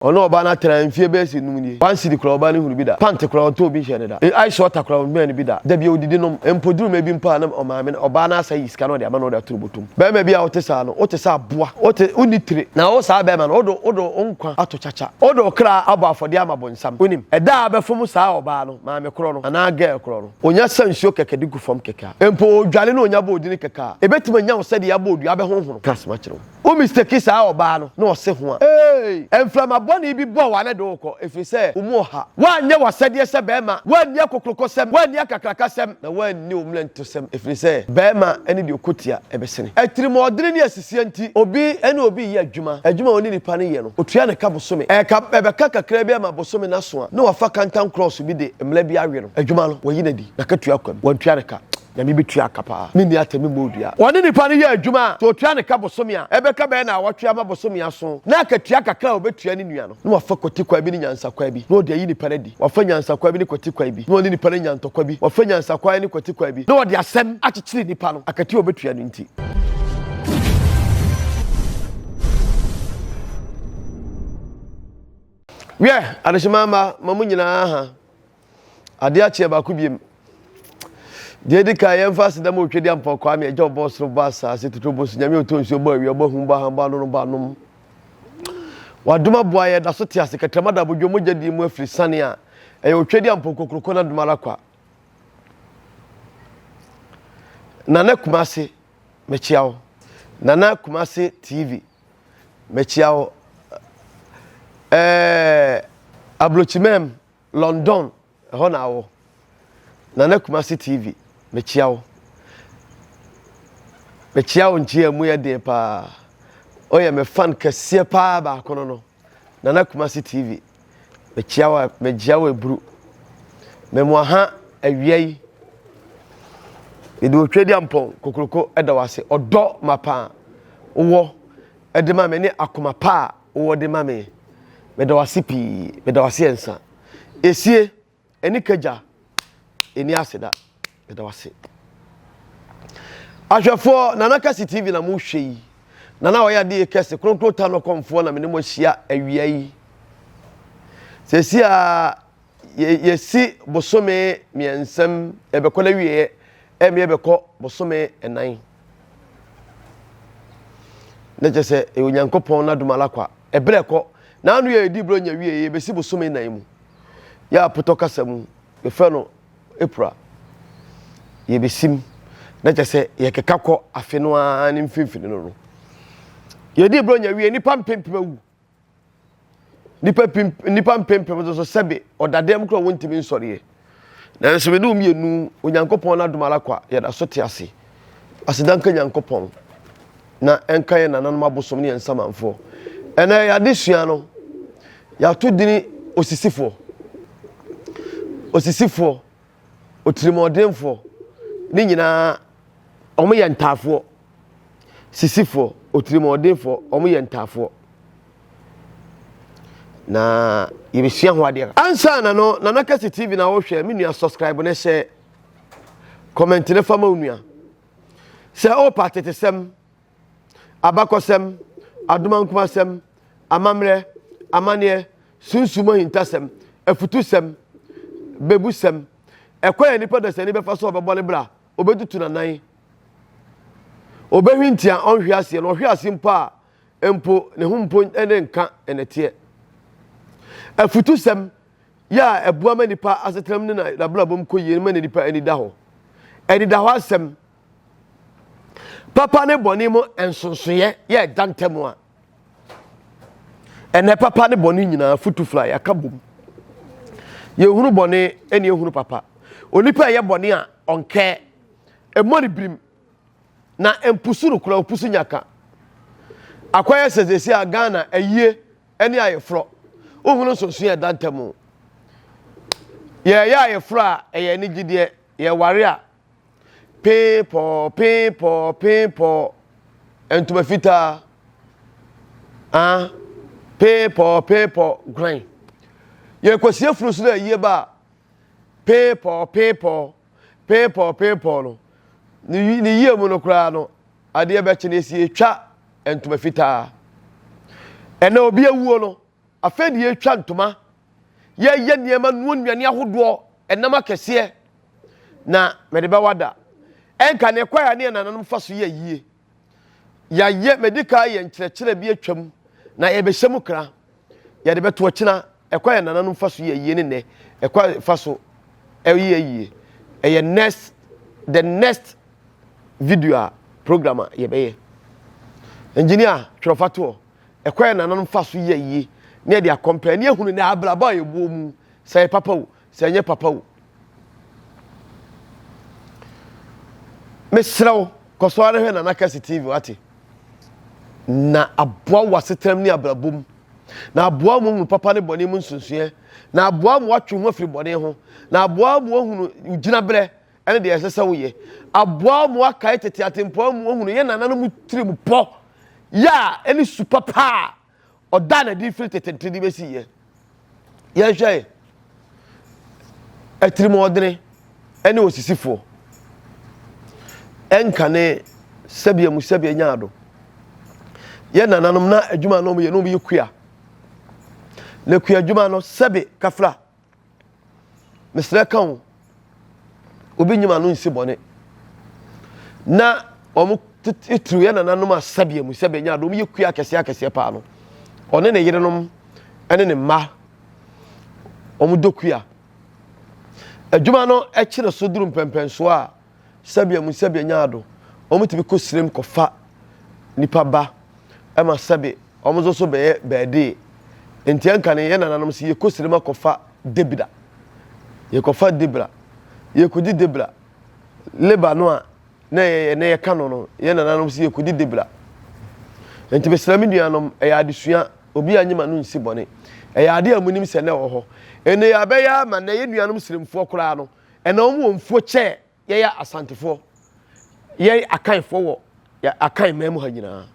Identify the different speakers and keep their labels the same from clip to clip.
Speaker 1: Ɔne ɔbaa no atra mfie bɛyɛ sɛ num nie. One cedi koraa ɔbaa no nhunu bi da. Pant koraa ɔntɔɔ bi nhyɛɛ no da. Ice water koraa ɔnhwɛɛ no bi da. Da biara ɔdidi nom. Mpo duru mmerɛ bi mpo a na ɔmaame no, ɔbaa no asan ayi sika na ɔde ama no na ɔde ato ne bɔtɔ mu. Barima bi a wote saa no, wote sɛ aboa. Wote, wonni tire. Na wo saa barima no, wode, wode wo nkwa ato kyakya. Wode wo kra abɔ afɔdeɛ ama bonsam. Wonim, ɛda a wobɛfom saa ɔbaa no, maame korɔ no, anaa girl korɔ no, ɔnya sa nsuo kɛkɛ de gu fam kɛkɛ a, mpo ɔdwale na ɔnya bɔ odini kɛkɛ a, ɛbɛtumi anya wo sɛdeɛ yɛabɔ odua abɛhonhono. Ka asɛm akyerɛ wo. Wo mistake saa ɔbaa no na ɔse ho a eei mframa bɔne bi bɔ wo a na ɛde wo kɔ ɛfiri sɛ wo mu ɔha. Woanyɛ w'asɛdeɛ sɛ bɛɛma, woanni akokrokosɛm, woanni akakrakasɛm, na woanni wo mmerɛntosɛm ɛfiri sɛ bɛɛma ne deɛ ɔkɔtia ɛbɛsene. Atirimuɔdene ne asisie nti obi ne obi reyɛ adwuma, adwuma a ɔne nipa no yɛ no ɔtua ne ka bosome, ɛka ɛbɛka kakra bi ama bosome no aso a na wafa kantan krɔɔso bi de mmara bi awe no, adwuma no wayi no adi, n'akatua kwa mu, wantua ne ka. Nyame bɛtua ka paa. Menni atɛm memmɔ odua. Ɔne nipa no yɛ adwuma a, sɛ ɔtua ne ka bosome a, ɛbɛka bɛyɛ naawɔtwe ama bosome aso, na akatua kakra a ɔbɛtua ne nua no, na wafa kwati kwan bi ne nyansa kwan bi, na ɔde ayi nipa no adi. Wafa nyansa kwan bi ne kwati kwan bi, na ɔne nipa no anya ntɔkwa bi. Wafa nyansa kwan ne kwati kwan bi, na ɔde asɛm akyekyere nipa no, akatua a ɔbɛtua no nti. Wiɛ, adehyema mma, ma mo nyinaa ha. Adeɛ akyeɛ baako biem. Deɛ edi kan yɛmfa aseda ma otwa di ampɔn Kwame agya ɔbɔ soro bɔ asaase totoro bɔ su nyame ɔtɔ nsuo bɔ awia ɔbɔ ahum bɔ ahan bɔ anono bɔ anom. Wadom aboa yɛ da so te ase kɛtrɛma da abodwo mogya di mu afiri sane a ɛyɛ otwa di ampɔn kokroko na dom ara kwa. Nana Kumase mekyia wo. Nana Kumase TV mekyia wo. Ɛɛ Ablokyimɛm London ɛhɔ na awɔ. Nana Kumasi TV mekyia wo. Mekyia wo nkyia mu yɛ den paa. Ɔyɛ me fan kɛseɛ paa baako no no. Nana Kumasi TV mekyia wo mekyia wo eburu. Memoa ha awia yi. Mede otwa di ampɔn kokoroko ɛda wo ase. Ɔdɔ mapa wowɔ ɛde ma me ne akoma pa a wowɔ de ma me. Meda wo ase pii. Meda wo ase ɛnsa. Esie, ɛne kagya, ɛni aseda. Meda wo ase. Ahwɛfoɔ, Nana Kɛse TV na mohwɛ yi. Nana ɔyɛ adeɛ kɛse, kronkron ta no kɔmfoɔ na me ne mo ahyia awia yi. Sɛsi a yɛsi bosome mmiɛnsam, ɛbɛkɔ no awieɛ, ɛmɛ yɛbɛkɔ bosome ɛnan. Na kyerɛ sɛ ɛyɛ Onyankopɔn n'adom ara kwa. Ɛberɛ kɔ, na ano yɛ ɛdi berɛ nya wie, yɛbɛsi bosome nnan mu. Yɛ apotɔ kasa mu, yɛfrɛ no April. Yɛbɛsim, na kyerɛ sɛ yɛkeka kɔ afe no ara ne mfimfini no no. Yɛdi berɛ nya wie, nnipa mpempem awu. Nnipa pim nnipa mpempem nso so sɛbe ɔda dɛm koraa wɔntumi nsɔreɛ. Nanso me ne wo mmienu Onyankopɔn n'adom ara kwa yɛda so te ase. Aseda nka Nyankopɔn na ɛnka yɛn nananom abosom ne yɛn nsamanfoɔ. Ɛnɛ yɛn adesua no yɛato dini osisifoɔ. Osisifoɔ, otirimɔdenfoɔ ne nyinaa wɔyɛ ntaafoɔ. Sisifoɔ, otirimuɔdenfoɔ, wɔyɛ ntaafoɔ. Na yɛbɛsua ho adeɛ. Ansa na no, Nana Kɛse TV na wohwɛ, me nua subscribe ne hyɛ comment ne fa ma wo nua. Sɛ wopa atetesɛm, abakɔsɛm, adomankomasɛm, amammerɛ, amanneɛ, sunsum ahintasɛm, afutusɛm, bebusɛm, ɛkwan a nipa dasani bɛfa so a ɔbɛbɔ ne bra, obetutu n'anan. Obehwinti a ɔnhwe aseɛ, na ɔhwe ase mpo a, mpo ne ho mpo ne nka nnɛteɛ. Afutusɛm yɛ a ɛboa ma nipa asetenam ne n'abrabɔ mu kɔ yie ma ne nipa ani da hɔ. Anidahɔ asɛm, papa ne bɔne mu nsonsoeɛ yɛ ɛda ntam a, Ɛnɛ papa ne bɔne nyinaa futu fly aka bom. Yɛhunu bɔne ɛne yɛhunu papa. Onipa ɛyɛ bɔne a ɔnkɛɛ. Ɛmmɔ ne birim. Na mpusu no koraa opusu nyaka. Akɔyɛ sɛ sɛsi a Ghana ayie ɛne ayeforɔ. Wohunu nsonsonoeɛ ɛda ntam. Yɛyɛ ayeforɔ a ɛyɛ anigyedeɛ. Yɛware a Pee pɔɔ, pee pɔɔ, pee pɔɔ, ntoma fitaa. Ah, pee pɔɔ, pee pɔɔ, guran. Yɛkɔsie funu so na ayie ba a, pee pɔɔ, pee pɔɔ, pee pɔɔ, pee pɔɔ no, ne ne yie mu no koraa no, adeɛ bɛkye no yɛsi yɛtwa ntoma fitaa. Ɛnɛ obi awuo no. Afei de yɛretwa ntoma, yɛreyɛ nneɛma, noa nnuane ahodoɔ, ɛnam akɛseɛ, na mede bɛwa da. Ɛnka ne kwan a ne yɛn nananom fa so yɛ yie. Yɛayɛ, madi kan ayɛ nkyerɛkyerɛ bi atwam, na yɛbɛhyɛ mu kra. Yɛde bɛto ɔkyena, ɛkwan a nananom fa so yɛ yie ne nnɛ, ɛkwan fa so ɛyɛ yie. Ɛyɛ next, the next video a program a yɛbɛyɛ. Engineer, twerɛ fa toɔ. Ɛkwan a nananom fa so yɛ yie ne yɛde akɔmpɛ ne ahunu ne abrabɔ a yɛwɔ mu sɛ ɛyɛ papa o sɛ ɛnyɛ papa o. Mesrɛ wo kɔ so ara hwɛ Nana Kɛse TV wate na aboa wo asetenam ne abrabɔ mu na aboa wo mu papa ne bɔne mu nsonsoɛ na aboa wo atwe ho afiri bɔne ho na aboa wo ahunu gyinaberɛ ɛne deɛ ɛsɛ sɛ woyɛ. Aboa wo ma woakae tete atempɔn mu ahunu yɛn nananom tirim pɔ yɛ a ɛne su papa a ɔdaa no adi firi tete nte de bɛsi yɛ. Yɛnhwɛ atirimɔdene ɛne osisifoɔ ɛnkane sɛbea mu sɛbea nyaa do. Yɛn nananom na adwuma na wɔyɛ na wɔyɛ kua. Na kua adwuma no sɛbe kafra Mesrɛ ka o, obi nyim ano nsi bɔne. Na wɔn titiriw yɛ nananom a sɛbea mu sɛbea nya ade, wɔn yɛ kuo akɛseɛ akɛseɛ paa no. Ɔne ne yerenom ne ne mma, wɔn dɔ kua. Adwuma no kyere so duru mpɛmpɛnsoɔ a sɛbea mu sɛbea nya ado, wɔn tumi kɔ sirem kɔfa nipa ba ma sɛbe wɔn nso so bɛyɛ bɛɛdee. Nti ɛnka ne yɛn nananom sɛ yɛkɔ sirem akɔfa debira. Yɛkɔfa debira. Yɛkɔdi debira. Leba no a na yɛyɛ na yɛka no no, yɛn nananom sɛ yɛkɔdi debira. Nti mesrɛ me nuanom, ɛyɛ adesua, obi a nyima no nsi bɔne. Ɛyɛ adeɛ a monim sɛ na ɛwɔ hɔ. Ɛnɛ yɛabɛyɛ ama nnɛ yɛn nuanom siremfoɔ koraa no, ɛna wɔn wɔ mfuo kyɛɛ yɛyɛ Asantefoɔ, yɛn Akanfoɔ wɔ yɛ Akan man mu ha nyinaa.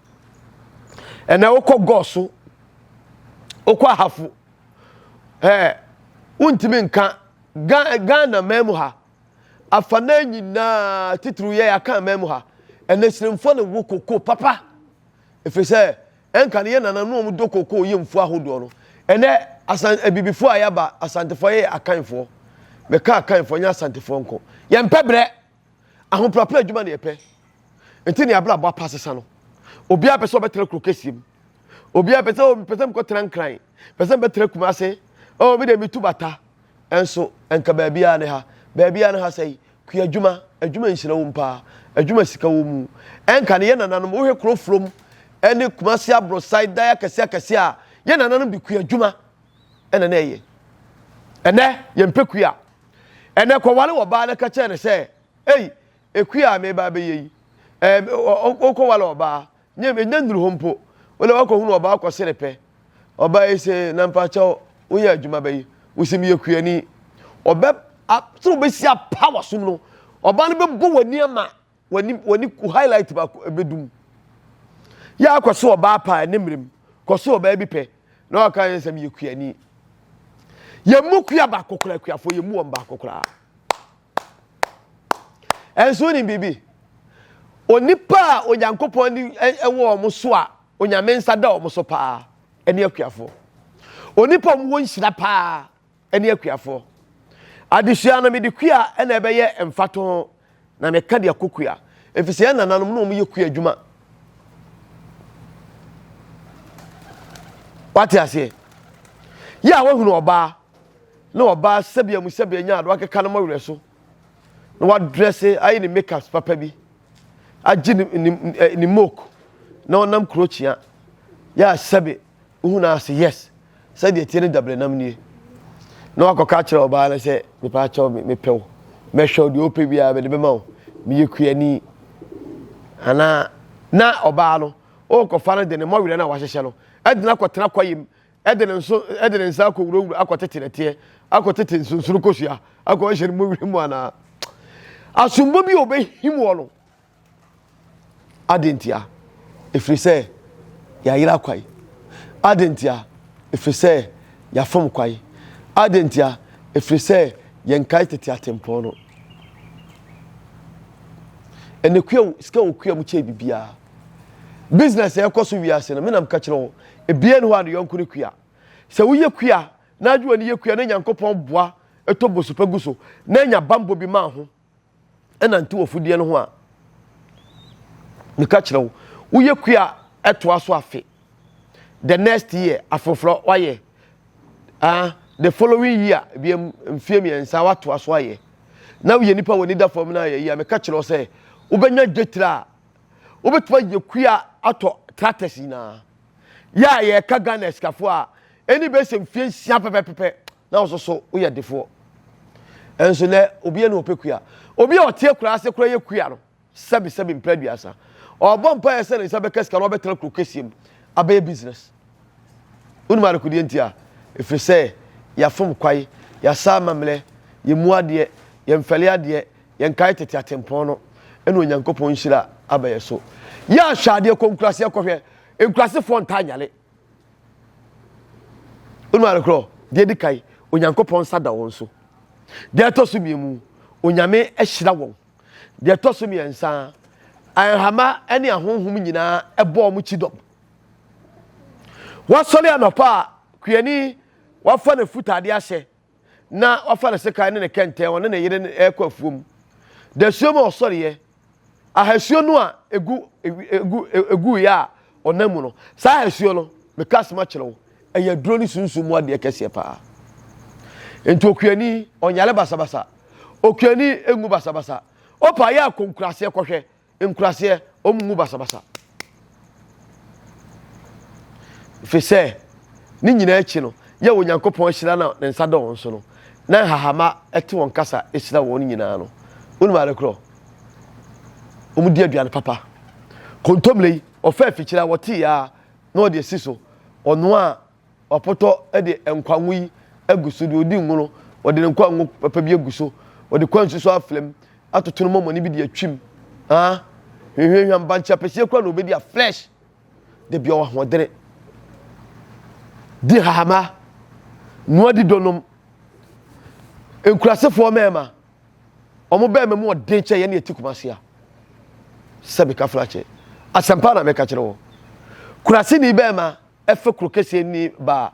Speaker 1: Ɛnna wokɔ Gɔɔ so, wokɔ Ahafo, ɛɛ wontumi nka Ghana man mu ha, afanan nyinaa titiriw yɛn Akan man mu ha, ɛnna Siremfoɔ na wɔ koko papa, ɛfiri sɛ Ɛnka no yɛn nananom a wɔdɔ kookoo yɛ mfuo ahodoɔ no. Ɛnɛ asan abibifoɔ a yɛaba asantefoɔ yɛyɛ akanfoɔ. Meka akanfoɔ nyɛ asantefoɔ nko. Yɛmpɛ brɛ. Ahoprapra adwuma na yɛpɛ. Nti ne abrabɔ apa asesa no. Obiara pɛ sɛ ɔbɛtena kuro kɛseɛ mu. Obiara pɛ sɛ oh, mepɛ sɛ mekɔtena Nkran. Pɛ sɛ mebɛtena Kumase. Oh, me deɛ metu bata. Ɛnso ɛnka baabiara ne ha. Baabiara ne ha sɛi. Kuadwuma, adwuma nhyira wom paa, adwuma sika wɔ mu. Ɛnka no yɛn nananom, wohwɛ kuro from ɛne Kumasi aborosan dan akɛseɛ akɛseɛ a, yɛn nananom de kuadwuma ɛna na ɛyɛ. Ɛnɛ yɛmpɛ kua. Ɛnɛ kɔwale wɔ baa na ka kyerɛ no sɛ, ei, ekua a meba abɛyɛ yi, ɛɛ, wokɔwale ɔbaa, Nyɛ ɛnya nnuru hɔ mpo. Wo deɛ woakɔhunu ɔbaa kɔsere pɛ. Ɔbaa yi se, na mpakyɛw woyɛ adwuma bɛyi? Wo se meyɛ kuani. Ɔbɛ a sɛ wobɛsi apa w'asom no, ɔbaa no bɛbɔ w'ani ama w'ani w'ani highlight baako ɛbɛdum. Yɛ akɔ so ɔbaa pa ɛne mmerɛ mu, kɔ so ɔbaa bi pɛ na waka yɛn sɛ meyɛ kuani. Yɛn mu kua baako koraa kuafoɔ yɛn mu wɔn baako koraa. Ɛnso wonim biribi? Onipa a Onyankopɔn ani wɔ wɔn so a Onyame nsa da wɔn so paa ne akuafoɔ. Onipa a wɔwɔ nhyira paa ne akuafoɔ. Adesua no mede kua na ɛbɛyɛ mfatoho na meka de akɔ kua. Ɛfiri sɛ yɛn nananom na wɔyɛ kua adwuma. Wate aseɛ? Yɛ a woahunu ɔbaa na ɔbaa sɛbea mu sɛbea nya ade wakeka no mɔwerɛ so na wadrɛse ayɛ ne makeups papa bi agye ne ne eh, ne moke na ɔnam kuro kyea yɛ a sɛbe wohu no ase yes sɛdeɛ tie ne dabere nam nie na wakɔka akyerɛ ɔbaa no sɛ mepa akyɛw mepɛ wo mɛhwɛ wo deɛ wopɛ biara mede bɛma wo meyɛ kuani anaa na ɔbaa no ɔrekɔfa no de ne mmɔwerɛ no a wahyehyɛ no ɛde no akɔtena kwayem de ne nso de ne nsa akɔwurawura akɔtete nɛteɛ akɔtete nsonsono kosua akɔhyɛ ne mmɔwerɛ mu anaa asombɔ bi a ɔbɛhim wɔ no ade ntia ɛfiri sɛ yɛayera kwae ade ntia ɛfiri sɛ yɛafom kwae ade ntia ɛfiri sɛ yɛnkae tete atempɔn no ɛnɛ kua sika wɔ kua mu kyɛ biribiara business a ɛkɔ so wiase no menam ka kyerɛ wo ebia ne hɔ a ne yɔnko ne kua. Sɛ woyɛ kua na adwo w'ani yɛ kua na Nyankopɔn boa tɔ bosu pa gu so na anya bammɔ bi ma ho nante wɔ afudeɛ no ho a, meka kyerɛ wo, woyɛ kua ɛtoa so afe, the next year afoforɔ wayɛ, ah, the following year biam mfie mmiɛnsa watoa so ayɛ, na woyɛ nipa wɔ da fam na ayɛ yi a, meka kyerɛ wo sɛ wobɛnya dwetire a wobɛtumi ayɛ kua atɔ tractors nyinaa. Yɛ a yɛka Ghana asikafoɔ a, ɛni bɛsɛ mfie nsia pɛpɛpɛpɛ na wo so woyɛ defoɔ. Ɛnso nɛ obi ne ɔpɛ kua. Obi a ɔte akura ase kora yɛ kua no, sɛbi sɛbi mpɛ aduasa. Ɔbɔ mpa yɛ sɛ ne nsa bɛka sika na ɔbɛtena kuro kɛseɛ mu abɛyɛ business. Wonim adekodeɛ nti a? Ɛfiri sɛ yɛafom kwae, yɛasa amammerɛ, yɛmmu adeɛ, yɛmfɛle adeɛ, yɛnkae tete atempɔn no, ɛna Onyankopɔn nhyira aba yɛ so. Yɛ ahwɛ adeɛ kɔ nkuraseɛ kɔhwɛ, nkurasefoɔ ntaa nyare. Wonim adekorɔ? Deɛ ɛdi kan, Onyankopɔn nsa da wɔn so. Deɛ ɛtɔ so mmienu, Onyame ahyira wɔn. Deɛ ɛtɔ so mmiɛnsa, nhama ne ahonhom nyinaa ɛbɔ wɔn kyidɔm. Wasɔre anɔpa a, kuani wafa ne futade ahyɛ na wafa ne sekan ne ne kɛntɛn, ɔne ne yere rekɔ afuom. Dasuo mu a ɔsɔreɛ, ahasuo no a egu egu eguiɛ a ɔnam mu no, saa ahasuo no, meka asɛm akyerɛ wo, ɛyɛ aduro ne sunsum mu adeɛ kɛseɛ paa. Nti okuani ɔnyare basabasa, okuani engu basabasa. Opa yɛ akɔ nkuraseɛ kɔhwɛ, Nkuraseɛ, wɔn ngu basabasa. Ɛfiri sɛ, ne nyinaa akyi no, yɛ Onyankopɔn ahyira na ne nsa da wɔn so no, na nhahama te wɔn kasa hyira wɔn nyinaa no. Wonim ade korɔ? Wɔn di aduane papa. Kontomire yi, ɔfa afikyire a wɔte a na ɔde asi so. Ɔnoa a Wapotɔ de nkwa ngo yi agu so, deɛ ɔdi ngo no, wɔde ne nkwa ngo papa bi agu so, wɔde kwansu so afra mu, atoto no mɔmɔne bi de atwim. Ah, hwehwehwam bankye apɛsie kora na ɔbɛdi a fresh. Da bi ɔwɔ ahoɔdene. Di hahama, noa di dɔnom. Nkurasefoɔ mmarima, wɔn bɛrima mu ɔden kyɛ yɛne yɛte Kumasi a. Sɛ meka frakyɛ. Asɛmpa na meka kyerɛ wɔ. Kuraseni bɛrima ɛfa kuro kɛseɛ ni ba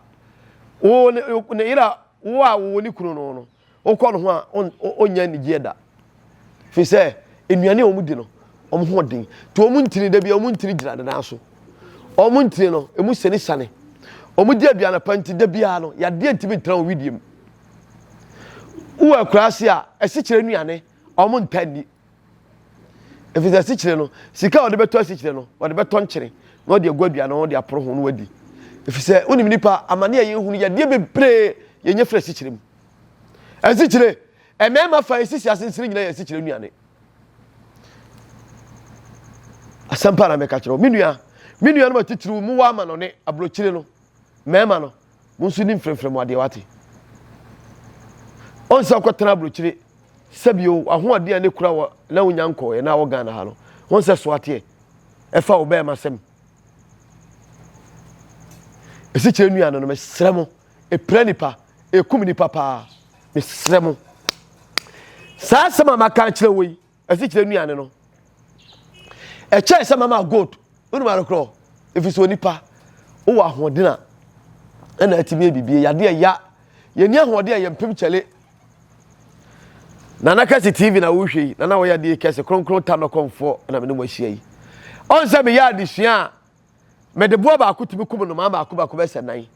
Speaker 1: a, wo ne ne yere a wo a wowɔ ne kunu no no, wokɔ ne ho a ɔnnya anigyeɛ da. Firi sɛ nnuane a wɔn di no, wɔn ho ɔden. Nti wɔn ntini da bi wɔn ntini gyina ne nan so. Wɔn ntini no, emu sani sane. Wɔn di aduane pa nti da biara no, yadeɛ ntumi ntena wɔn widie mu. Wowɔ akuraase a, asikyire nnuane, wɔn nta nni. Ɛfiri sɛ asikyire no, sika a wɔde bɛtɔ asikyire no, wɔde bɛtɔ nkyene na wɔde agu aduane ho de aporo ho na wɔadi. Ɛfiri sɛ wonim nipa amane a yɛhunu yadeɛ bebree yɛnyɛ firi asikyire mu. Asikyire, mmarima fa esisi asensene nyinaa yɛ asikyire nnuane. Asɛm pa na meka kyerɛ wo. Me nua, me nuanom atitiriw mu wɔ amanɔne aburokyire no, mmarima no, mo nso ni mfrɛmfrɛ mu adeɛ wate. Ɔnsɛ ɔkɔtena aburokyire Sɛbi o, w'ahoɔden a ne kura wɔ na wonya nkɔɔeɛ na wɔ Ghana ha no, ho sɛ so ateɛ ɛfa wo bɛɛma sɛm. Esikyire nnuane no, mesrɛ mo, ɛpira nipa, ɛkum nipa paa. Mesrɛ mo. Saa asɛm a maka akyerɛ wo yi, asikyire nnuane no, ɛkyɛɛ sɛ mama gold. Wonim ade korɔ? Ɛfiri sɛ onipa, wowɔ ahoɔden a, ɛna atumi yɛ biribi. Yadeɛ ya. Yɛnni ahoɔden a yɛmpem kyɛle. Nana Kɛse TV na wohwɛ yi. Nana wɔyɛ adeɛ kɛse kronkron ta nɔkɔmfoɔ na me ne mo ahyia yi. Ɔn sɛ meyɛ adesua a mede boɔ baako tumi kum nnomaa baako baako bɛsɛ nan.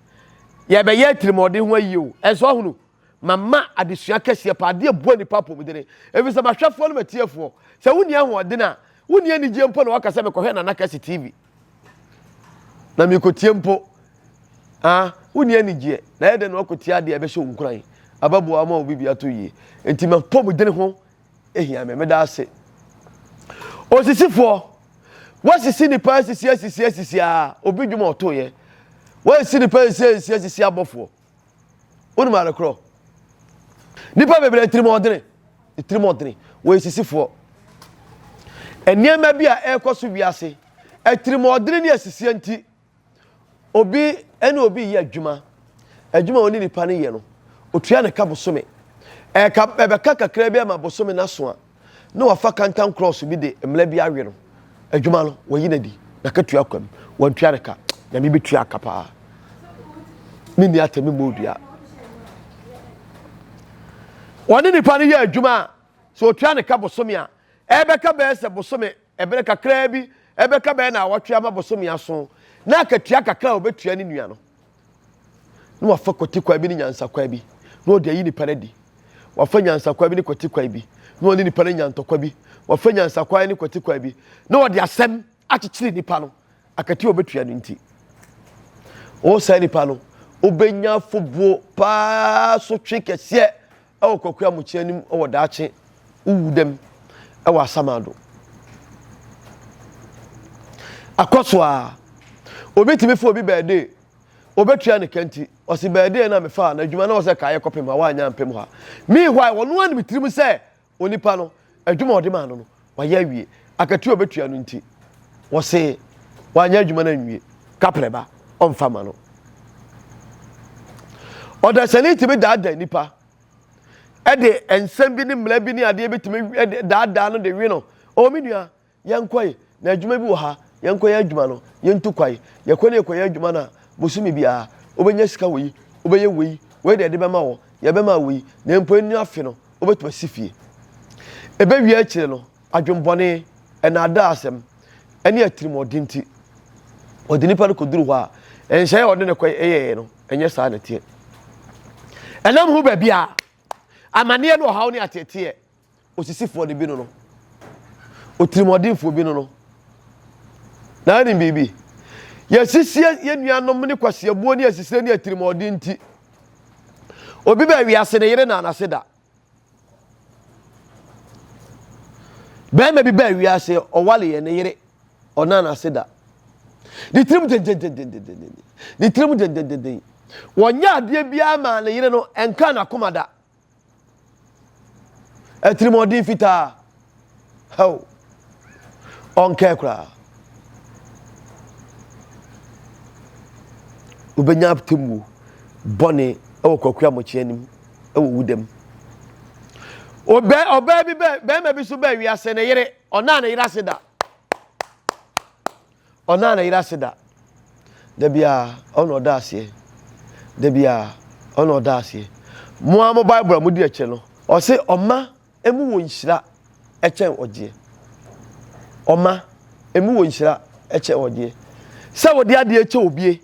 Speaker 1: Yɛbɛyɛ atirimɔden ho ayie o. Ɛnso ahunu mama adesua kɛseɛ paa adeɛ boa nipa apɔmudene. Ɛfiri sɛ mahwɛfoɔ ne matiefoɔ sɛ wonni ahoɔden a wonni anigyeɛ mpo na waka sɛ mekɔhwɛ Nana Kɛse TV. Na mekɔtie mpo ah wonni anigyeɛ na ɛyɛ dɛn na wakɔtie adeɛ a ɛbɛhyɛ wo nkuran ababoa ama wo biribi atɔ yie nti mapɔmuden ho ehia me meda ase osisifoɔ wasisi nipa asisi asisi asisi a obi dwuma ɔtoyɛ wasisi nipa asisi asisi asisi abɔfoɔ wonim ade korɔ nipa bebree tirim ɔdene tirim ɔdene wɔyɛ sisifoɔ nneɛma bi a ɛrekɔ so wiase atirim ɔdene ne asisie nti obi ɛne obi yɛ adwuma adwuma a ɔne nipa no yɛ no otua ne ka bosome ɛka ɛbɛka kakra bi ama bosome no aso a na wafa kantan cross bi de mmla bi awe no adwuma no wɔyi no adi na katua kwam wɔntua ne ka nyame bɛtua aka paa. Menni atɛm mmɔ odua. Wɔne nipa no yɛ adwuma a, sɛ otua ne ka bosome a, ɛbɛka bɛyɛ sɛ bosome ɛbere kakraa bi, ɛbɛka bɛyɛ naawɔtwe ama bosome aso, na akatua kakra a obetua ne nua no, na wafa kwati kwan bi ne nyansa kwan bi, na ɔde ayi nipa no adi. Wafa nyansa kwan bi ne kwati kwan bi, na ɔne nipa no anya ntɔkwa bi. Wafa nyansa kwan ne kwati kwan bi, na ɔde asɛm akyekyere nipa no. Akatua a obetua no nti. Wo saa nipa no, wobɛnya afobuo paa sotwe kɛseɛ wɔ Kwaku Amokyɛ anim wɔ daakye wowu dɛm wɔ asamado. Akɔ so a, obi tumi fa obi bɛɛde, obetua ne ka nti, ɔsi bɛɛde na mefa na adwuma na ɔsɛ kaayɛ kɔpem ha, wanyɛ ampem ha. Meanwhile, ɔno ara nim tirim sɛ Onipa no, adwuma a ɔde maa no no, wayɛ awie. Akatua a obetua no nti, wɔse wanyɛ adwuma no anwie. Kaprɛ ba, ɔmfa ma no. Ɔdasani tumi daadaa nipa ɛde nsɛm bi ne mmara bi ne adeɛ bi tumi daadaa no de we no. Ɔwɔ me nua, Yɛnkɔe, na adwuma bi wɔ ha, yɛnkɔyɛ adwuma no, yɛntu kwae. Yɛkɔ na yɛkɔyɛ adwuma no a, bosome biara, wobɛnya sika wei, wobɛyɛ wei, wei deɛ yɛde bɛma wo, yɛbɛma wo wei, na mpo ɛnnu afe no, wobɛtumi asi fie. Ɛbɛwie akyire no, adwemmɔne, nnaadaa asɛm, ne atirimuɔden nti, wɔde nipa no kɔduru hɔ a, nhyehyɛeɛ a wɔde no kɔyɛeɛ no, ɛnyɛ saa na ɛteɛ. Ɛnam ho baabi a, amaneɛ ne ɔhaw ne ateeteɛ Osisifoɔ no bi no no, otirimuɔdenfoɔ bi no no. Na anim biribi. Yɛasisie yɛn nuanom ne kwasiabuo ne asisire ne atirimuɔden nti. Obi bɛ wiase ne yere na anase da. Bɛrima bi bɛ wiase ɔwale yɛ ne yere ɔna anase da. Ne tirim dendendendenden. Ne tirim dendendenden. Wɔnyɛ adeɛ biara maa ne yere no ɛnka n'akoma da. Atirimuɔden fitaa. Hɛw. Ɔnkɛɛ koraa. Wobɛnya atemmuo bɔne wɔ Kwaku Amokyɛ anim wɔ wuda mu. Ɔbɛ ɔbaa bi bɛ bɛrima bi so bɛɛ wiase ne yere ɔnaa ne yere ase da. Ɔnaa ne yere ase da. Da biara, ɔna ɔda aseɛ. Da biara, ɔna ɔda aseɛ. Mo ara mo Bible a modi akyire no, ɔse ɔma emu wɔ nhyira kyɛn ɔgyeɛ. Ɔma emu wɔ nhyira kyɛn ɔgyeɛ. Sɛ wode adeɛ kyɛ obie,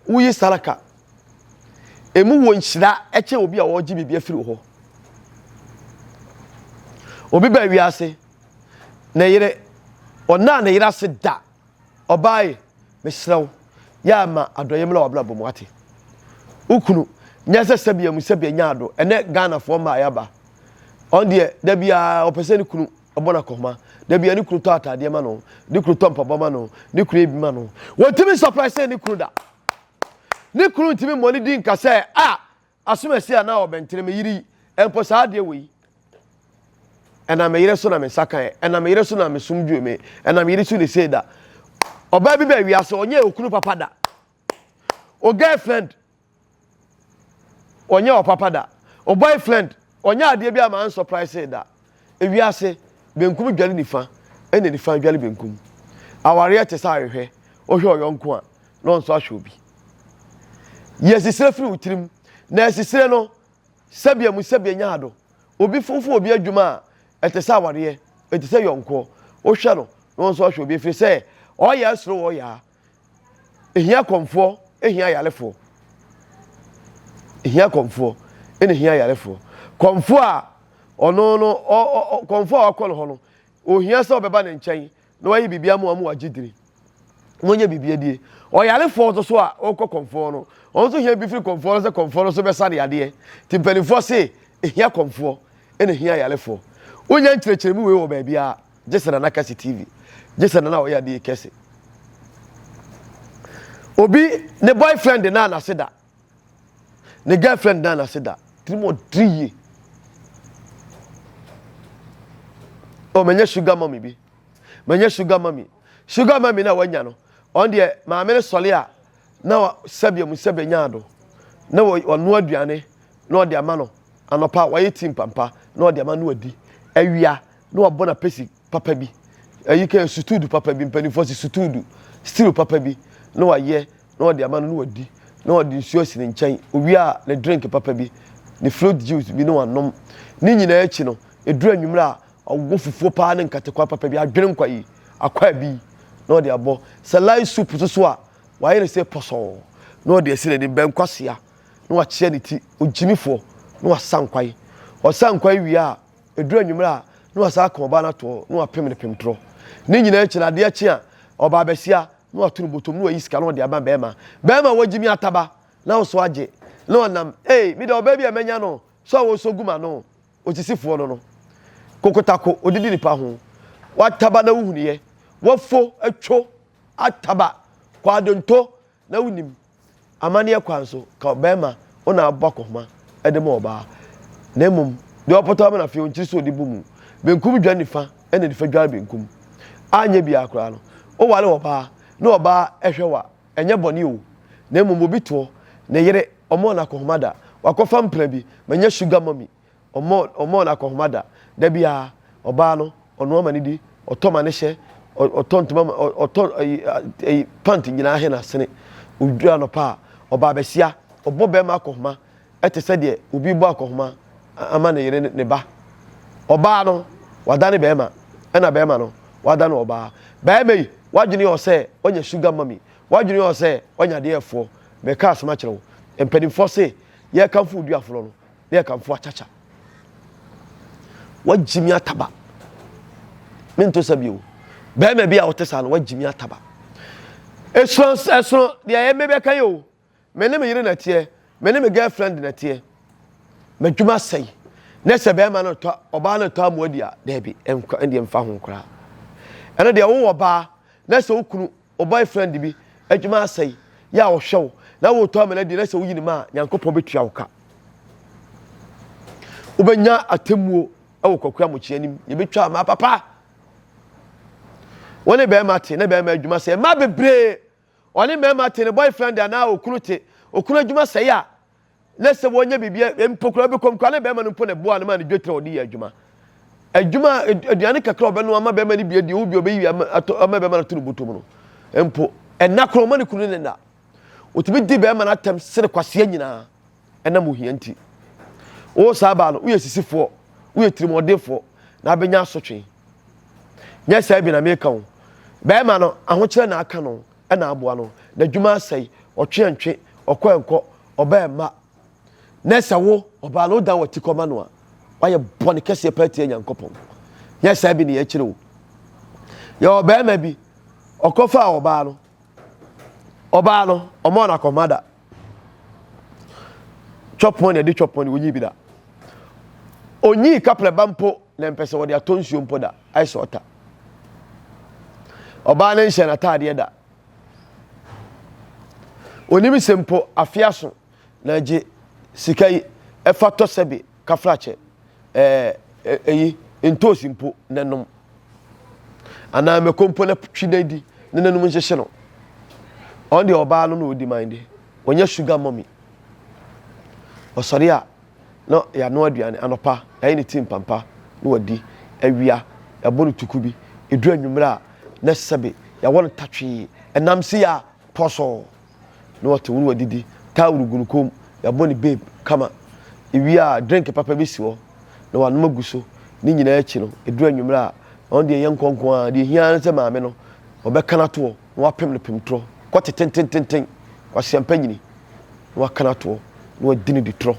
Speaker 1: woyi saraka. Emu wɔ nhyira kyɛn obi a ɔregye biribi afiri wo hɔ. Obi baa wiase, Ne yere, ɔnnaa ne yere ase da. Ɔbaa yi, mesrɛ wo, yɛ a ma adɔeɛ mmra w'abrabɔ mu, wate? Wo kunu, nyɛ sɛ sɛbea mu sɛbea nya ado. Ɛnɛ Ghanafoɔ mmaa yɛaba. Ɔno deɛ, da biara ɔpɛ sɛ ne kunu bɔ no akɔhoma. Da biara ne kunu tɔ ataadeɛ ma no, ne kunu tɔ mpaboa ma no, ne kunu yɛ bi ma no. Wɔntumi surprise ne kunu da. Ne kunu ntumi mmɔ ne din nka sɛ, ah, Asomasi anaa ɔbɛntere me yere yi mpo saa adeɛ wei ɛnam me yere so na me nsa kaeɛ ɛnam me yere so na me som dwee me ɛnam me yere so ne sei da ɔbaa bi baa wiase ɔnyɛ okunu papa da o girlfriend ɔnyɛ ɔpapa da o boyfriend ɔnyɛ adeɛ bi a maa surprise da ewiase benkum dwale nifa ɛna nifa dwale benkum awareɛ te sɛ ahwehwɛ wohwɛ ɔyɔnko a na ɔnso ahwɛ obi. Yi asisire firi wo tirim, na asisire no, sɛbea mu sɛbea nya ado. Obi fofo obi adwuma a, ɛte sɛ awareɛ, ɛte sɛ yɔnkoɔ. Wohwɛ no, na ɔnso ahwɛ obi, ɛfiri sɛ ɔyɛ asuro wɔ ɔyaa. Ehia kɔmfoɔ, ehia ayarefoɔ. Ehia kɔmfoɔ, ɛna ehia ayarefoɔ. Kɔmfoɔ a ɔno no, ɔ, ɔ, kɔmfoɔ a wakɔ no hɔ no, ohia sɛ ɔbɛba ne nkyɛn na wayɛ biribi ama wɔn wagye dini na wɔnyɛ biribi adie. Ɔyarefoɔ nso so a ɔrekɔ kɔmfoɔ no, ɔno nso hia bi firi kɔmfoɔ no sɛ kɔmfoɔ no nso bɛsa ne yadeɛ. Nti mpanimfoɔ se ehia kɔmfoɔ ɛna ehia ayarefoɔ. Wonya nkyerɛkyerɛmu wei wɔ baabiara gye sɛ Nana Kɛse TV, gye sɛ Nana a ɔyɛ adeɛ kɛse. Obi ne boyfriend naa n'ase da, ne girlfriend naa n'ase da, tirim ɔdiri yie. Oh, manya sugar mommy bi. Manya sugar mommy. Sugar mommy na wanya no. Ɔno deɛ maame no sɔle a na sɛbea mu sɛbea nya ado. Na ɔnoa aduane na ɔde ama no. Anɔpa wayɛ tea mpampa na ɔde ama no adi. Awia na wabɔ no apɛsi papa bi. Ayi kɛ sutuudu papa bi mpanimfoɔ si sutuudu stew papa bi na wayɛ na ɔde ama no na wadi. na ɔde nsuo asi ne nkyɛn. Owie a, ne drink papa bi, ne fruit juice bi na wanom. Ne nyinaa akyi no, ɛduru anwummerɛ a, ɔwɔ fufuo paa ne nkatekwa papa bi, adwene nkwa yi, akwaa bi na ɔde abɔ. Sɛ light soup nso so a, wayɛ no sɛ pɔsɔɔ na ɔde asi n'anim, bɛnkwasea na wakyea ne ti, ogyimifoɔ na wasa nkwan. Ɔsa nkwan wie a, ɛduru anwummerɛ a, na wasan aka ɔbaa no ato hɔ na wapem no pemtorɔ. Ne nyinaa akyi no, adeɛ kye a, ɔbaa bɛsia na wato no bɔtɔm na wayi sika na ɔde ama bɛrima. Bɛrima wagyimi ataba na wo so agye na ɔnam, ei, me deɛ ɔbaa bi a manya no sɛ ɔwɔ so gu m'ano, osisifoɔ no no, kokotako, odidi nipa ho, wataba na wohunuyɛ, wafo, atwo, ataba, kwadonto na wonim Amanneɛ kwan so, ka ɔbarima wo na abɔ akɔhoma de ma ɔbaa, na mmom deɛ ɔpɔtɔ ama no afei ɔnkyiri sɛ ɔde bɔ mu. Benkum dware nifa ɛna nifa dware benkum. Anyɛ biara koraa no, woware ɔbaa na ɔbaa hwɛ wo a, ɛnyɛ bɔne o, na mmom obi toɔ, ne yere, ɔmmɔɔ no akɔhoma da, wakɔfa mpena bi, manya sugar mummy, Ɔmmɔɔ ɔmmɔɔ no akɔnhoma da. Da biara, ɔbaa no, ɔnoa ma no di, ɔtɔ ma no hyɛ, ɔtɔ ntoma ma ɔtɔ ayi ayi pant nyinaa he n'asene. Ɔduru anɔpa a, ɔbaa bɛsia, ɔbɔ bɛrima akɔnhoma te sɛ deɛ obi rebɔ akɔnhoma ama ne yere ne ne ba. Ɔbaa no, wadane bɛrima, ɛna bɛrima no, wadane ɔbaa. Bɛrima yi, w'adwene yɛ wo sɛ wanya sugar mummy, w'adwene yɛ wo sɛ wanya adeɛ ɛfoɔ. Meka asɛm akyerɛ wo. Mpanimfoɔ se, yɛrekamfo wo duaforɔ no, na yɛkamfo akyakya. Wagye mi ataba. Mento sa bio. Bɛrima bi a ɔte saa no, wagye mi ataba. Ɛsono ɛsono deɛ ɛyɛ mebɛka yi o. Me ne me yere na teɛ. Me ne me girlfriend na teɛ. M'adwuma sɛe. Na sɛ bɛrima no tɔ ɔbaa no tɔ amoa di a, daabi, ɛnkɔ ɛndeɛ mfa ho koraa. Ɛno deɛ wowɔ baa na sɛ wo kunu Wo boyfriend bi adwuma asɛe, yɛ a ɔhwɛ wo na wotɔ amena di na sɛ woyi ne ma a, Nyankopɔn bɛtua wo ka. Wobɛnya atemmuo wɔ Kwaku Amokyee anim. Yɛbɛtwa ama papa. Wo ne bɛrima te ne bɛrima adwuma sɛe. Mmaa bebree ɔne mmarima te ne boyfriend anaa okunu te okunu adwuma sɛe a na sɛ wɔnyɛ biribi mpo koraa bɛkɔm koraa na bɛrima no mpo na ɛboa no ma no dwetire a ɔde yɛ adwuma. Adwuma aduane kakra a ɔbɛnoa ama bɛrima no bi adi, obi ɔbɛyi ama atɔ ama bɛrima no ato no bɔtɔ mu no mpo ɛna korɔ ɔma ne kunu ne nna. Otumi di bɛrima no atɛm sene kwasea nyinaa ɛnam ohia nti. Wo saa baa no, woyɛ sisifoɔ, woyɛ tirimɔdenfoɔ na abɛnya asotwe. Nyɛ saa bi na meka o. Bɛrima no ahokyerɛ na aka no ɛna aboa no, n'adwuma asɛe, ɔtwe ɛntwe, ɔkɔ ɛnkɔ, ɔba ɛmma. Na sɛ wo, ɔbaa no, wodan w'ati kɔma no a, woayɛ bɔne kɛseɛ paa tia Nyankopɔn. Nyɛ saa bi ne yɛkyerɛ o. Yɛwɔ barima bi, ɔkɔfaa ɔbaa no, ɔbaa no, ɔmɔɔ no akɔma da. Chop money, ɛde chop money, onyii bi da. Onyii kaprɛ ba mpo na mpɛ sɛ wɔde atɔ nsuo mpo da, ayɛ sɛ ɔta. Ɔbaa no nhyɛ n'ataadeɛ da. Onim sɛ mpo afe aso na gye sika yi ɛfa tɔ sɛbe kafrakyɛ ɛɛ ɛyi ntoosi mpo na nom anaa mako mpo na twi na di na n'anum nhyehye no. Ɔno deɛ ɔbaa no na ɔdi man de ɔnyɛ sugar mummy. Ɔsɔre a na yɛanoa aduane anɔpa yɛayɛ ne tii mpampa na wadi awia yɛabɔ no tuku bi ɛduru anwummerɛ a na sɛbe yɛawɔ no tatwee ɛnam sei a pɔsɔɔ na wate wo na wadidi towel gu no kɔn mu yɛabɔ ne babe kama ewie a drink papa bi si hɔ na wanom agu so ne nyinaa akyi no ɛduru anwummerɛ a ɔno deɛ yɛ nkɔnkɔn a deɛ hia ne sɛ maame no ɔbɛka no atoɔ na wapem no pemtorɔ kɔte tentententen kwasiampa nyini na waka no atoɔ na wadi no di torɔ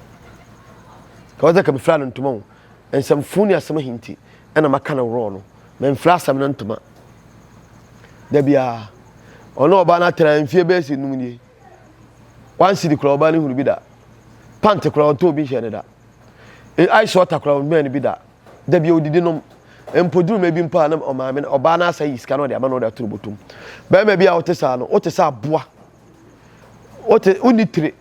Speaker 1: ka wɔsɛ ka mefira no ntoma o nsɛmfo ne asɛm ahinti ɛna maka no worɔ no Memfrɛ asɛm no ntoma. Da biara, ɔne ɔbaa no atena mfie bɛyɛ sɛ num nie. One cedi koraa ɔbaa no hunu bi da. Pant koraa ɔntɔ obi nhyɛ no da. E, ice water koraa ɔmmɛn no bi da. Da biara odidi nom. Mpo duru ma bi mpo a na ɔmaame no ɔbaa no asa yi sika na ɔde ama na ɔde ato no bɔtɔm. Bɛrima bi a ɔte saa no, wote sɛ aboa. Wote wonni tire.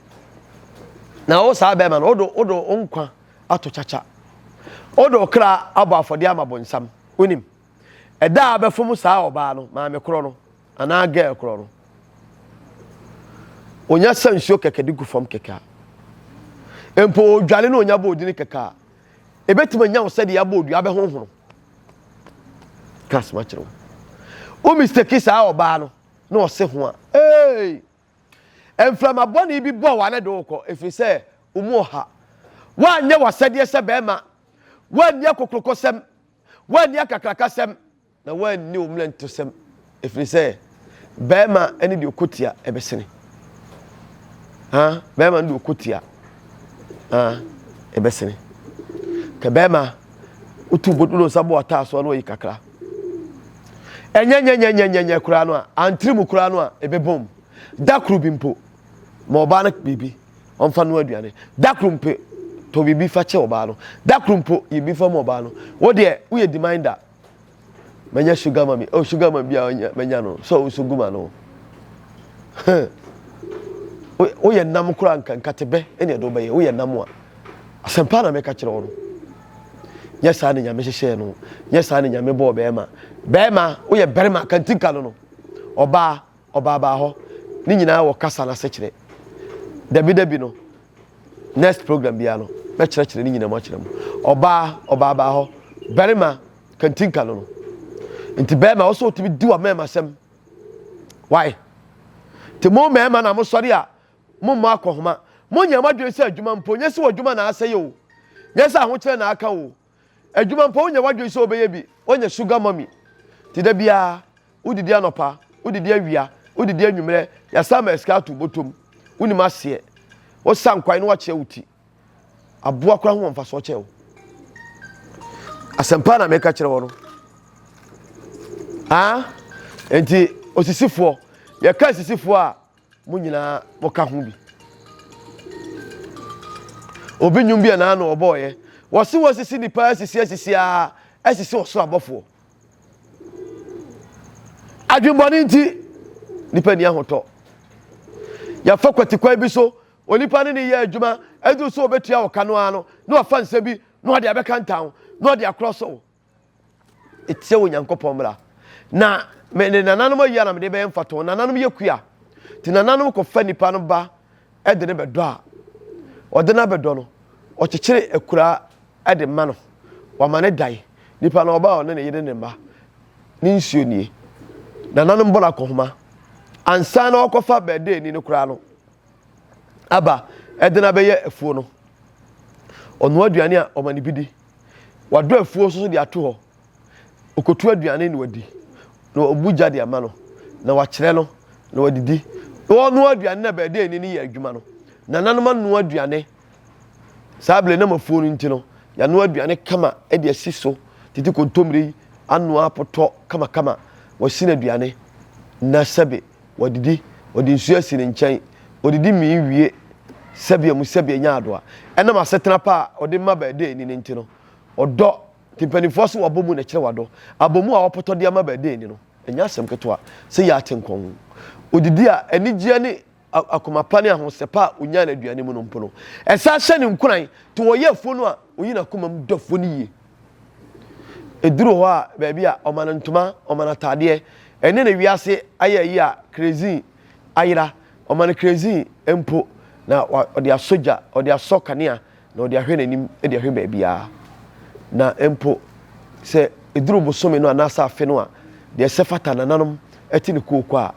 Speaker 1: Na wo saa bɛrima no, wode wode wo nkwa ato kyakya. Wode wo kra abɔ afɔdeɛ ama bonsam. Wonim, ɛda a wobɛfom saa ɔbaa no, maame korɔ no, anaa girl korɔ no, onya sa nsuo kɛkɛ de gu fam kɛkɛ a, mpo odwale na onya bɔ odini kɛkɛ a, ebetumi anya wo sɛdeɛ abɔ odua abɛhonhono. Ka asɛm akyerɛ wo. Wo mistake saa ɔbaa no na ɔse ho a, ee! Mframa bɔne bi bɔ wo a na ɛde wo kɔ, ɛfiri sɛ wo mu ɔha. Woanyɛ w'asɛdeɛ sɛ barima, woanni akokurokosɛm, woanni akakrakasɛm, Na woanni wo mmerɛntosɛm, ɛfiri sɛ barima ne deɛ ɔkɔ tia ɛbɛsene. Ha, barima ne deɛ ɔkɔ tia ha, ɛbɛsene. Ka barima, wotu bodu no nsa bɔ ataa soɔ na wayi kakra. Ɛnyɛ nyɛ nyɛ nyɛ nyɛ nyɛ koraa no a, antiri mu koraa no a, ɛbɛbom. Da koro bi mpo, ma ɔbaa no biribi, ɔmfa no aduane. Da koro mpo, tɔ biribi fa kyɛ ɔbaa no. Da koro mpo, yɛ biribi fa ma ɔbaa no. Wo deɛ, woyɛ deminder. Manya sugar mami. Oh, sugar mami bi a manya no. So nso gu ma no. Woyɛ nam koraa nka nkatebɛ ɛne ɛde wobɛyɛ. Woyɛ nam a. Asɛmpa na meka kyerɛ wo no. Nyɛ saa ne Nyame hyehyɛɛ no. Nyɛ saa ne Nyame bɔɔ bɛrima. Bɛrima, woyɛ bɛrima kantinka no no. Ɔbaa, ɔbaabaa hɔ. Ne nyinaa wɔ kasa no asekyerɛ. Dabi dabi no, next program biara no, mɛkyerɛkyerɛ ne nyinaa mu akyerɛ mo. Ɔbaa, ɔbaabaa hɔ. Barima, kantinka no no. Nti barima, ɔsɛ ɔtumi di wa mmarima sɛm. Why? Nti mo mmarima na mosɔre a, mommɔ akɔhoma. Monyɛ mo adwene sɛ adwuma mpo, nyɛ sɛ w'adwuma na asɛe o. Nyɛ sɛ ahokyerɛ na aka o. Adwuma mpo, wonyɛ w'adwene sɛ wobɛyɛ bi. Woanya sugar mummy. Nti da biara, Wodidi anɔpa, wodidi awia, wodidi anwummerɛ, yɛasan ma sika ato bɔtɔ mu. Wonim aseɛ. Wosa nkwan na woakyea wo ti. Aboa koraa ho wɔ mfasoɔ kyɛn wo. Asɛmpa na meka kyerɛ wɔ no. Ah, nti osisifoɔ, yɛka asisifoɔ a, mo nyinaa moka ho bi. Obi nnwom bi a n'ano ɔbɔɔyɛ. Wɔse wɔasisi nipa asisi asisi a asisi ɔsoro abɔfoɔ. Adwemmɔne nti, nipa nni ahotɔ. Yɛfa kwatikwan bi so, onipa ne ne yɛ adwuma, aduru sɛ ɔbɛtua wo ka no ara no, na wafa nsa bi na ɔde abɛka ntan na ɔde akorɔ so wo. Ɛtia Onyankopɔn mmara. Na me ne nananom ayi a na mede bɛyɛ mfatoho. Nananom yɛ kua. Nti nananom kɔfa nipa no ba de no bɛdɔ a, ɔde no abɛdɔ no, ɔkyekyere akuraa de ma no. Wama no dan. Nipa no ɔba a ɔne ne yere ne mma. Ne nsuo nie. Nananom bɔ no akɔhoma. Ansa na ɔkɔfa bɛɛdeeni no koraa no, aba de no abɛyɛ afuo no. Ɔnoa aduane a ɔma no bi di. Wadɔ afuo nso so de ato hɔ. Ɔkɔtu aduane na wadi. Na ɔbu gya de ama no. Na wakyerɛ no na wadidi. Ɔnoa aduane na bɛɛdeeni no yɛ adwuma no. Nananom anoa aduane. Saa bere nam afuo no nti no, yɛanoa aduane kama de asi so. Tete kontommire yi anoa apotɔ kamakama. Wɔasi no aduane na sɛbe wadidi. Wɔde nsuo asi ne nkyɛn. Ɔdidi mee wie sɛbea mu sɛbea nya adoa. Ɛnam asetena pa a ɔde ma baadeeni no nti no, ɔdɔ. Nti mpanimfoɔ se wabɔ mu na ɛkyerɛ wadɔ. Abɔmu a wɔapotɔ de ama baadeeni no, ɛnyɛ asɛm ketewa sɛ yɛ atenkɔn. Ɔdidi a, anigyeɛ ne akoma pa ne ahosɛpɛ a onyaa no aduane mu no mpo no, ɛsan hyɛ no nkuran. Nti ɔyɛ afuo no a, oyi n'akoma mu dɔ afuo no yie. Ɛduru hɔ a, baabi a, ɔma no ntoma, ɔma no ataadeɛ. Ɛne na wiase ayɛ ayi a, kerezin ayera. Ɔma no kerezin mpo, na ɔde asɔ gya, ɔde asɔ kanea, na ɔde ahwɛ n'anim de ahwɛ baabiara. Na mpo sɛ ɛduru bosome no anaasɛ afe no a, deɛ ɛsɛ fata nananom te ne kooko a,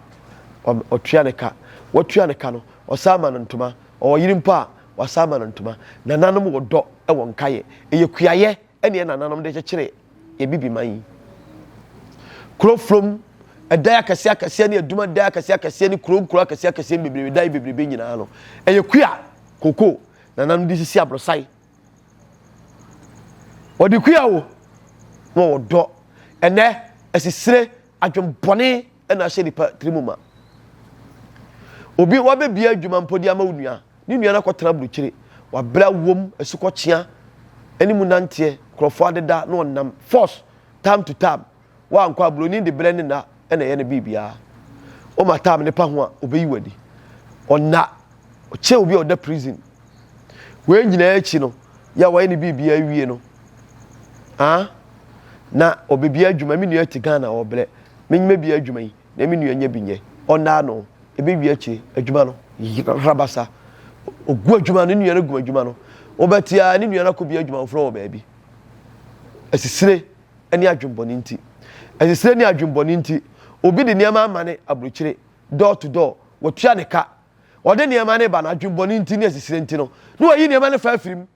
Speaker 1: ɔtua ne ka. Watua ne ka no, ɔsan ma no ntoma. Ɔwɔ yere mpo a, wasan ma no ntoma. Nananom wɔ dɔ wɔ nkaeɛ. Ɛyɛ kuayɛ ɛne nananom de kyekyere yɛ bibiman yi. Kuro from ɛdan akɛseɛ akɛseɛ ne adwuma dan akɛseɛ akɛseɛ ne kuro nkuro akɛseɛ akɛseɛ bebrebe dan bebrebe nyinaa no, ɛyɛ kua koko Nananom de sisi aborosan. Wɔde kua wo na wɔwɔ dɔ. Ɛnɛ asisire adwembɔne na ahyɛ nipa tiri mu ma. Obi wabɛbia adwuma mpo de ama wo nua. Ne nua no akɔtena aburokyire. Wabrɛ awom, asukɔkyea, ɛne mu nanteɛ, nkurɔfoɔ adeda na ɔnam force time to time. Woankɔ a, buroni de berɛ ne nna na ɛyɛ ne biribiara. Woma time no pa ho a, ɔbɛyi wo adi. Ɔnna. Ɔkyɛn obi a ɔda prison. Wei nyinaa akyi no, yɛ a wayɛ ne biribiara awie no, ah, na ɔbɛbia adwuma. Me nua te Ghana ɔbrɛ. Menyima bia adwuma yi, na me nua nya bi nyɛ. Ɔnna ano. Ɛbɛwie akyire, adwuma no, rabasa. Ɔgu adwuma no, ne nua no gu adwuma no. Wobɛte ara, ne nua no akɔbia adwuma foforɔ wɔ baabi. Asisire. ne adwemmɔne nti. Asisire ne adwemmɔne nti, obi de nneɛma amane aburokyire, door to door, watua ne ka. Ɔde nneɛma no ba no, adwemmɔne nti ne asisire nti no, na wayi nneɛma no fa afiri mu.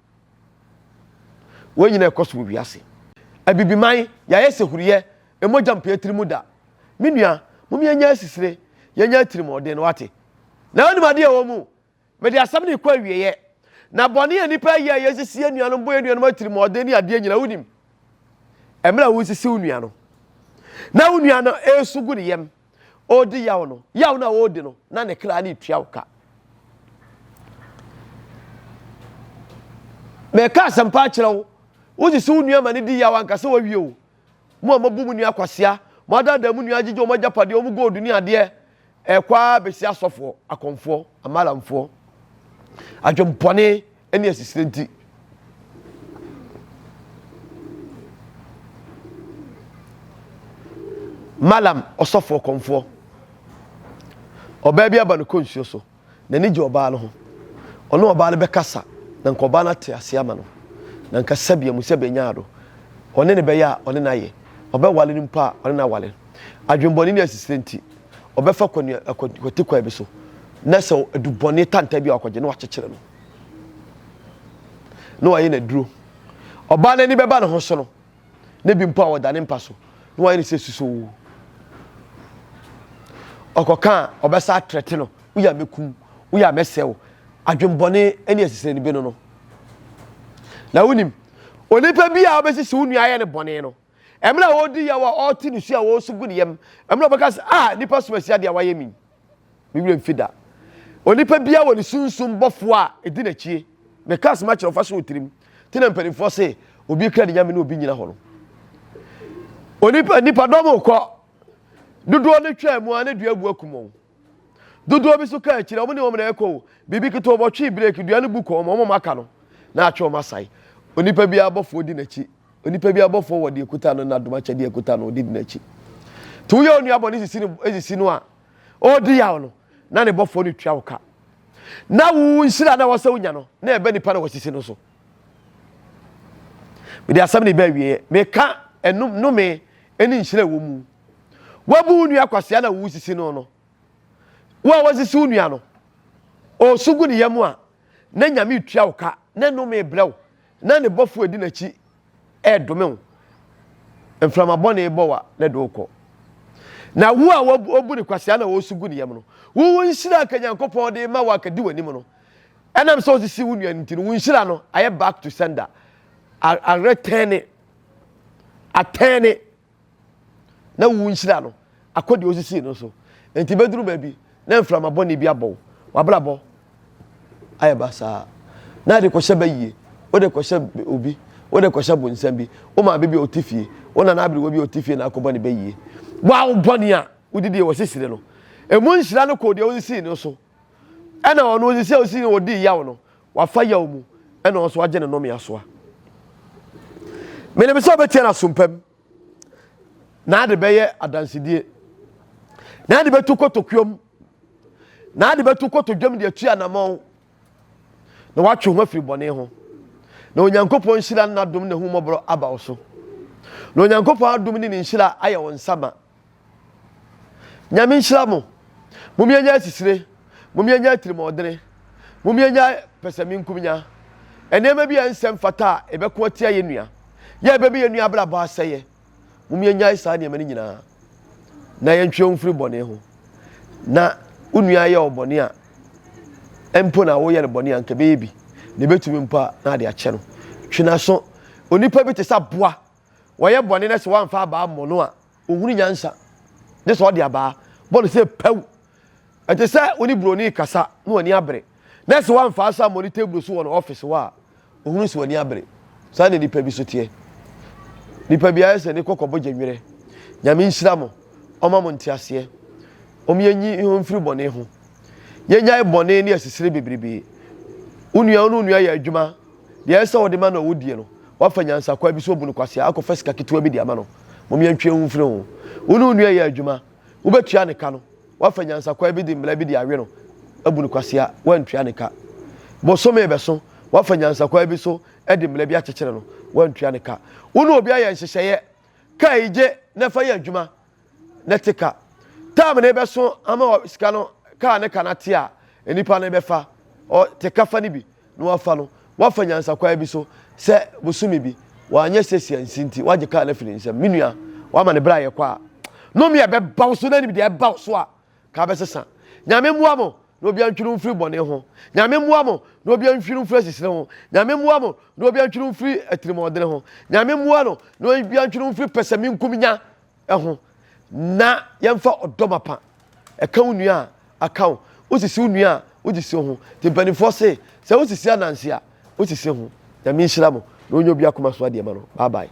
Speaker 1: Wei nyinaa ɛkɔ so wɔ wiase. Abibiman, yɛayɛ sɛ huruyɛ, mogya mpue tiri mu da. Me nua, mom yɛnyɛ asisire, yɛnyɛ atirimuɔden, wate? Na wonim adeɛ a ɛwɔ mu? Mede asɛm no rekɔ awieɛ. Na bɔne a nnipa yɛ a yɛsisi yɛn nuanom, bɔ yɛn nuanom atirimuɔden ne adeɛ nyinaa, wonim? Mmerɛ a wosisi wo nua no, na wo nua no ɛresu gu ne yam, ɔredi yaw no, yaw no a ɔredi no, na ne kra no retua wo ka. Meka asɛmpa akyerɛ wo, wosisi wo nua ma no di yaw anka sɛ wawie o. Mo a moabu mo nua kwasea, mo adaadaa mo nua agyegye wɔn agyapadeɛ, wɔn gold ne adeɛ, ɛkɔ ara bɛsi asɔfoɔ, akɔmfoɔ, amalamfoɔ. Adwempɔne ne asisire nti. Malam ɔsɔfoɔ kɔmfoɔ. Ɔbaa bi aba no kɔ nsuo so. N'ani gye ɔbaa no ho. Ɔne ɔbaa no bɛkasa na nka ɔbaa no ate ase ama no. Na nka sɛbea mu sɛ bɛnyaa do. Ɔne no bɛyɛ a, ɔne no ayɛ. Ɔbɛwale no mpo a, ɔne no awale. Adwemmɔne ne asisire nti, ɔbɛfa kwanua kwati kwan bi so na sɛ adubɔne tantan bi a wakɔgye na wakyekyere no na wayɛ no aduro. Ɔbaa no ani bɛba ne ho so no, na bi mpo a ɔda ne mpa so na wayɛ no sɛ susoo. Ɔkɔka a ɔbɛsa atrɛte no, woyɛ a mɛkum, woyɛ a mɛsɛe wo. Adwemmɔne ne asisire no bi no no. Na wonim, onipa bi a wobɛsisi wo nua ayɛ no bɔne no, mmerɛ a ɔredi yaw a ɔrete ne su a ɔresu gu ne yam, mmerɛ a ɔbɛka sɛ, ah, nipa som asi adeɛ a wayɛ mi, me werɛ mfi da. Onipa biara wɔ ne sunsum bɔfoɔ a ɛdi n'akyie. Meka asɛm akyerɛ ɔfa so wɔ tirim. Nti na mpanimfoɔ se, obi kra ne nyame ne obi nyina hɔ no. Onipa, nipadɔm rekɔ, dodoɔ no twaa mu a ne dua bu akum wɔn. Dodoɔ bi nso kaa akyire, wɔn ne wɔn na ɛkɔ o. Biribi ketewa wɔtwee breki, dua no bu kɔɔ wɔn, wɔn aka no, na atwe wɔn asae. Onipa biara bɔfoɔ di n'akyi. Onipa biara bɔfoɔ wɔ deɛ ɛkuta no, n'adom akyɛdeɛ ɛkuta no, ɔde di n'akyi. Nti woyɛ onua bɔne sisi no, sisi no a, ɔredi yaw no, na ne bɔfoɔ no tua wo ka. Na wo nhyira na ɛwɔ sɛ wonya no, na ɛbɛ nipa na wɔsisi no so. Mede asɛm no ba awieɛ. Meka ɛnom nnome ne nhyira ɛwɔ mu. Woabu wo nua kwasea na wosisi no no. Wo a wasisi wo nua no, ɔresu gu ne yam a, na Nyame retua wo ka, na nnome rebrɛ wo, na ne bɔfo a ɛdi n'akyi ɛredome wo. Mframa bɔne bɔ wo a, na ɛde wo kɔ. Na wo a wabu ne kwasea na ɔresu gu ne yam no, wo wo nhyira a ka Nyankopɔn de ma wo a ka di w'anim no, ɛnam sɛ osisi wo nua no nti no, wo nhyira no ayɛ back to sender. Aretɛne, atɛne. na wo nhyira no akɔ deɛ ɔsisii no so. Enti bɛduru baabi na mframa bɔne bi abɔ wo, w'abrabɔ ayɛ basaa. Na de kɔhyɛ bayie, wode kɔhyɛ obi, wode kɔhyɛ bonsam bi, wo maame bi a ɔte fie, wo nana aberewa bi a ɔte fie na akɔbɔ ne bayie. Wo bɔne a wodidie wɔ sisire no, emu nhyira no kɔɔ deɛ ɔsisii no so. Ɛna ɔno osisi a osii no ɔdii yaw no, wafa yaw mu, ɛna ɔno nso agye ne nnome asoa. Menim sɛ ɔbɛtia no asompam. Na ade bɛyɛ adansedie. Na ade bɛtu kotokuom. Na ade bɛtu kotodwam de atu anamɔn. Na watwe ho afiri bɔne ho. Na Onyankopɔn nhyira ne n'adom ne n'ahummɔborɔ aba wo so. Na Onyankopɔn adom ne ne nhyira ayɛ wo nsa ma. Nyame nhyira mo. Mom yɛnyɛ asisire. Mom yɛnyɛ atirimɔdene. Mom yɛnyɛ pɛsɛmenkumnya. Nneɛma bi a ɛnsɛ mfata a ɛbɛko atia yɛn nua. Yɛ ɛbɛbi yɛn nua abrabɔ asɛeɛ. Mom yɛnyae saa nneɛma no nyinaa. Na yɛntwe yɛn ho mfiri bɔne ho. Na wo nua yɛ wo bɔne a, mpo na woyɛ no bɔne a, nka ɛbɛyɛ bi. Na ɛbɛtumi mpo a na ade akyɛ no. Twe n'aso. Onipa bi te sɛ aboa. Wɔyɛ bɔne na sɛ woamfa abaa mmɔ no a, Ɔhunu nyansa, gye sɛ ɔde abaa bɔ no sɛ pɛw. Ɛte sɛ wo ne buroni rekasa na w'ani abere, na sɛ woamfa asa ammɔ ne table so wɔ ne office hɔ a, ɔhunu sɛ w'ani abere. Saa na nipa bi so teɛ. Nipa bi ayɛ sɛ ne kɔkɔbɔ gya nwerɛ. Nyame nhyira mo, ɔma mo nteaseɛ. Ɔm yɛnyi ho mfiri bɔne ho. Yɛnyae bɔne ne asisire bebrebe. Wo nua, wo ne wo nua yɛ adwuma. Deɛ ɛsɛ sɛ wode ma no a ɔdie no, woafa nyansakwan bi so abu no kwasea akɔfa sika ketewa bi de ama no. Mom yɛntwe yɛn ho mfiri ho. Wo ne wo nua yɛ adwuma, wobɛtua ne ka no, woafa nyansakwan bi de mmara bi de awe no abu no kwasea, woantua ne ka. Bosome rebɛso, woafa nyansakwan bi so de mmara bi akyekyere no, woantua ne ka. Wo ne obi ayɛ nhyehyɛeɛ, kaa yi gye na fa yɛ adwuma, na te ka. Tam no rebɛso ama sika no, kaa ne ka no ate a, nnipa no bɛfa, ɔ, te kafa no bi na wafa no, wafa nyansakwan bi so sɛ bosome bi, wanyɛ sɛsi ansi nti, wagye kaa no afiri ne nsam. Me nua, wama ne berɛ ayɛ kɔ a, nnome a ɛbɛba wo so na anim deɛ ɛba wo so a, ka bɛsesa. Nyame mmoa mo na obiara ntwere wo mfiri bɔne ho. Nyame mmoa mo na obiara nhwiri mfiri asisire ho. Nyame mmoa mo na obiara ntwere wo mfiri atirimuɔdene ho. Nyame mmoa no na obiara ntwere wo mfiri pɛsɛmenkominya ho. Na yɛmfa ɔdɔ mapa ɛka wo nua a aka wo. Wosisi wo nua a wosisi wo ho. Nti mpanimfoɔ se sɛ wosisi ananse a wosisi ho. Nyame nhyira mo na ɔnyɛ obi akoma so adeɛ ma no. Bye bye.